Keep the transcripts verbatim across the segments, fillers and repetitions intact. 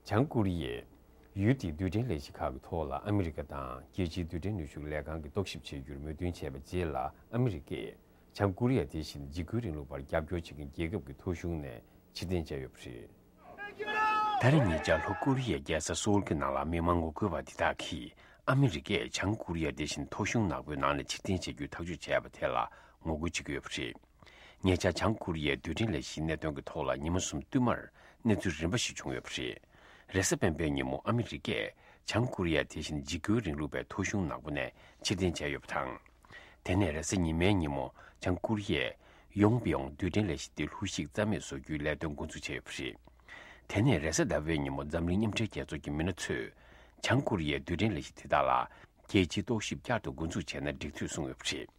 བྱང་ཀོ་རི་ཡས་ཡུལ་དེའི་རྡུལ་ཕྲན་ལས་གཞི་ཁག་གི་ཐོག་ལ་ཨ་མི་རི་ཀ་དང་རྒྱལ་སྤྱིའི་རྡུལ་ཕྲན་ནུས་ཤུགས་ལས་ཁང་གིས་རྟོག་ཞིབ་བྱེད་རྒྱུར་མོས་མཐུན་བྱས་པའི་རྗེས་ལ། ཨ་མི་རི་ཀས་བྱང་ཀོ་རི་ཡ་དེ་བཞིན་འཇིགས་སྐུལ་རིང་ལུགས་པར་རྒྱབ་སྐྱོར་བྱེད་མཁན་རྒྱལ་ཁབ་ཀྱི་ཐོ་གཞུང་ནས་ཕྱིར་འཐེན་བྱས་ཡོད་པ་རེད། ད་རེས་ཉེ་ཆར་ལྷོ་ཀོ་རི་ཡའི་རྒྱལ་ས་སོའུལ་གྱི་ནང་ལ་མི་མང་ངོ་རྒོལ་བ་དེ་དག་གིས་ཨ་མི་རི་ཀས་བྱང་ཀོ་རི་ཡ་དེ་བཞིན་ཐོ་གཞུང་ནག་པོའི་ནང་ནས་ཕྱིར་འཐེན་བྱེད་རྒྱུའི་ཐག་གཅོད་བྱས་པ་དེ་ལ་ངོ་རྒོལ་བྱེད་ཀྱི་ཡོད་པ་རེད། ཉེ་ཆར་བྱང་ཀོ་རི་ཡའི་རྡུལ་ཕྲན་ལས་གཞིའི་གནད་དོན་གྱི་ཐོག་ལ་ཉིན་མོ་གསུམ་བསྟུད་མར་གནས་ཚུལ་རིམ་པ་ཞིག་བྱུང་ཡོད་པ་རེད། རེས་གཟའ་སྤེན་པའི་ཉིན་མོ་ཨ་མི་རི་ཀས་བྱང་ཀོ་རི་ཡ་དེ་བཞིན་འཇིགས་སྐུལ་རིང་ལུགས་པའི་ཐོ་གཞུང་ནག་པོ་ནས་ཕྱིར་འཐེན་བྱས་ཡོད་པ་དང་། དེ་ནས་རེས་གཟའ་ཉི་མའི་ཉིན་མོ་བྱང་ཀོ་རི་ཡས་ཡོང་པི་ཡོང་རྡུལ་ཕྲན་ལས་གཞི་དེ་ལྷོད་ཞིག་རྩ་མེད་བཟོ་རྒྱུའི་ལས་དོན་འགོ་འཛུགས་བྱས་ཡོད་པ་རེད། དེ་ནས་རེས་གཟའ་ཟླ་བའི་ཉིན་མོ་འཛམ་གླིང་མཉམ་འབྲེལ་རྒྱལ་ཚོགས་ཀྱི་མི་སྣ་ཚོས་བྱང་ཀོ་རི་ཡའི་རྡུལ་ཕྲན་ལས་གཞི་དེ་དག་ལ་རྒྱལ་སྤྱིའི་རྟོག་ཞིབ་བསྐྱར་དུ་འགོ་འཛུགས་བྱས་ན་འགྲིག་འདུག་གསུངས་ཡོད་པ་རེད།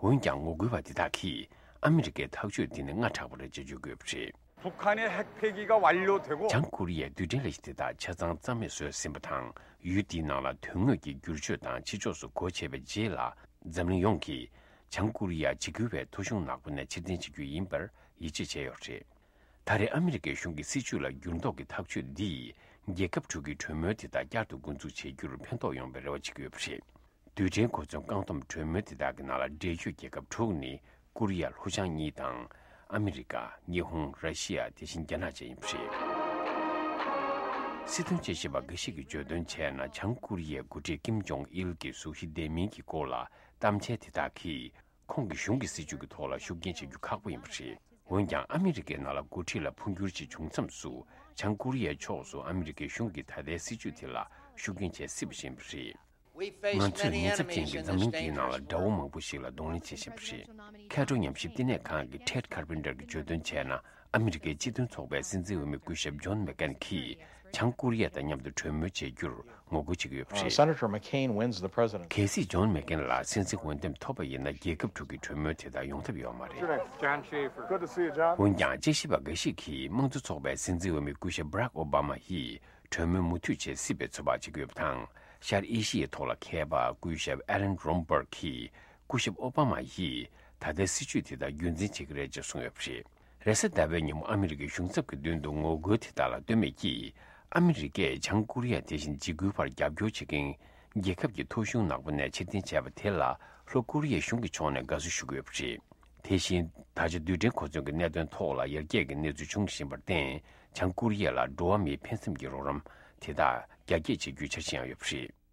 འོན་ཀྱང་ངོ་རྒོལ་བ་འདི་དག་གིས་ཨ་མི་རི་ཀའི་ཐག་གཅོད་འདི་ནི་སྔ་དྲགས་པ་རེད་ཅེས་བརྗོད་ཀྱི་ཡོད་པ་རེད། 북한의 핵 폐기가 완료되고 བྱང་ཀོ་རི་ཡའི་རྡུལ་ཕྲན་ལས་གཞི་དེ་དག་ཆ་ཚང་རྩ་མེད་བཟོས་ཟིན་པ་དང་། ཡུལ་འདིའི་ནང་ལ་དོན་དངོས་ཀྱི་བསྒྱུར་བཅོས་དང་ཕྱི་ཕྱོགས་སུ་སྒོ་ཕྱེ་བའི་རྗེས་ལ། འཛམ་གླིང་ཡོངས་ཀྱིས་བྱང་ཀོ་རི་ཡ་འཇིགས་སྐུལ་བའི་ཐོ་གཞུང་ནག་པོ་ནས་ཕྱིར་འཐེན་བྱེད་རྒྱུ་ཡིན་པར་ཡིད་ཆེས་བྱས་ཡོད་པ་རེད། ད་རེས་ཨ་མི་རི་ཀའི་གཞུང་གི་སྲིད་བྱུས་ལ་འགྱུར་ལྡོག་གི་ཐག་གཅོད་འདིས་རྒྱལ་ཁབ་དྲུག་གི་གྲོས་མོལ་དེ་དག་བསྐྱར་དུ་འགོ་འཛུགས་བྱེད་རྒྱུར་ཕན་ཐོགས་ཡོང་བའི་རེ་བ་བྱེད་ཀྱི་ཡོད་པ་རེད། རྡུལ་ཕྲན་གོ་མཚོན་བཀག་སྡོམ་གྲོས་མོལ་དེ་དག་གི་ནང་ལ་འབྲེལ་ཡོད་རྒྱལ་ཁབ་དྲུག་ནི་ཀོ་རི་ཡ་ལྷོ་བྱང་གཉིས་དང་། ཨ་མི་རི་ཀ། ཉི་ཧོང་། ར་ཤི་ཡ། དེ་བཞིན་རྒྱ་ནག་བཅས་ཡིན་པ་རེད། སྲིད་དོན་དཔྱད་ཞིབ་པ་འགའ་ཞིག་གིས་བརྗོད་དོན་བྱས་ན། བྱང་ཀོ་རི་ཡའི་འགོ་ཁྲིད་ཀིམ་ཇོང་ཨིལ་གྱི་གཟུགས་གཞི་ལྡན་མིན་གྱི་སྐོར་ལ་གཏམ་འཆལ་དེ་དག་གིས་ཁོང་གི་གཞུང་གི་སྲིད་བྱུས་ཀྱི་ཐོག་ལ་ཤུགས་རྐྱེན་བྱེད་རྒྱུ་ཁག་པོ་ཡིན་པ་རེད། འོན་ཀྱང་ཨ་མི་རི་ཀའི་ནང་ལ་འགོ་ཁྲིད་ལ་འཕོ་འགྱུར་ཅིག་བྱུང་མཚམས་སུ། བྱང་ཀོ་རི་ཡའི་ཕྱོགས་སུ་ཨ་མི་རི་ཀའི་གཞུང་གི་ད་ལྟའི་སྲིད་བྱུས་དེ་ལ་ཤུགས་རྐྱེན་བྱེད་སྲིད་པ་ཞིག་ཡིན་པ་རེད། ང་ཚོས་ཉེན་ཚབས་ཅན་གྱི་འཛམ་གླིང་འདིའི་ནང་ལ་དགྲ་བོ་མང་པོ་ཞིག་ལ་གདོང་ལེན་བྱེད་བཞིན་པ་རེད། མཁས་གྲོགས་ཉམས་ཞིབ་བསྟི་གནས་ཁང་གི་Ted Carpenter་གྱིས་བརྗོད་དོན་བྱས་ན། ཨ་མི་རི་ཀའི་སྤྱི་མཐུན་ཚོགས་པའི་སྲིད་འཛིན་འོས་མི་སྐུ་ཞབས་ཇོན་མེག་ཀེན་གྱིས་བྱང་ཀོ་རི་ཡ་དང་མཉམ་དུ་གྲོས་མོལ་བྱེད་རྒྱུར་ངོ་རྒོལ་བྱེད་ཀྱི་ཡོད་པ་རེད། Senator McCain wins the president. གལ་སྲིད་ཇོན་མེག་ཀེན་ལ་སྲིད་འཛིན་འོས་འདེམས་ཐོབ་པ་ཡིན་ན། རྒྱལ་ཁབ་དྲུག་གི་གྲོས་མོལ་དེ་དག་ཡོང་ཐབས་ཡོད་མ་རེད། འོན་ཀྱང་དཔྱད་ཞིབ་པ་འགའ་ཞིག་གིས་དམངས་གཙོ་ཚོགས་པའི་སྲིད་འཛིན་འོས་མི་སྐུ་ཞབས་Barack Obama་ཡིས་གྲོས་མོལ་མུ་མཐུད་བྱེད་སྲིད་པའི་ཚོད་དཔག་བྱེད་ཀྱི་ཡོད་པ་དང་། ཤར་ཨེ་ཤི་ཡའི་ཐོག་ལ་མཁས་པ་སྐུ་ཞབས་Alan Romberg་གིས་སྐུ་ཞབས་ཨོ་བྷ་མ་ཡིས་ད་ལྟའི་སྲིད་བྱུས་དེ་དག་རྒྱུན་འཛིན་བྱེད་ཀྱི་རེད་ཅེས་གསུངས་ཡོད་པ་རེད། རེས་གཟའ་ཟླ་བའི་ཉིན་མོ་ཨ་མི་རི་ཀའི་གཞུང་ཚབ་ཀྱི་མདུན་དུ་ངོ་རྒོལ་དེ་དག་ལ་ལྟོས་མེད་ཀྱིས། ཨ་མི་རི་ཀས་བྱང་ཀོ་རི་ཡ་དེ་བཞིན་འཇིགས་སྐུལ་བར་རྒྱབ་སྐྱོར་བྱེད་མཁན་རྒྱལ་ཁབ་ཀྱི་ཐོ་གཞུང་ནག་པོ་ནས་ཕྱིར་འཐེན་བྱས་པ་དེ་ལ་ལྷོ་ཀོ་རི་ཡའི་གཞུང་གི་ཕྱོགས་ནས་དགའ་བསུ་ཞུ་གི་ཡོད་པ་རེད། དེ་བཞིན་ད་ཆ་རྡུལ་ཕྲན་གོ་མཚོན་གྱི་གནད་དོན་ཐོག་ལ་ཡར་རྒྱས་ཀྱི་གནས་ཚུལ་འབྱུང་བཞིན་པར་བརྟེན། བྱང་ཀོ་རི་ཡ་ལ་འགྲོ་བ་མིའི་ཕན་སེམས་ཀྱི་རོགས་རམ་དེ་དག་རྒྱ་སྐྱེད་བྱེད་རྒྱུའི་འཆར་གཞི་ཡང་ཡོད་པ་རེད།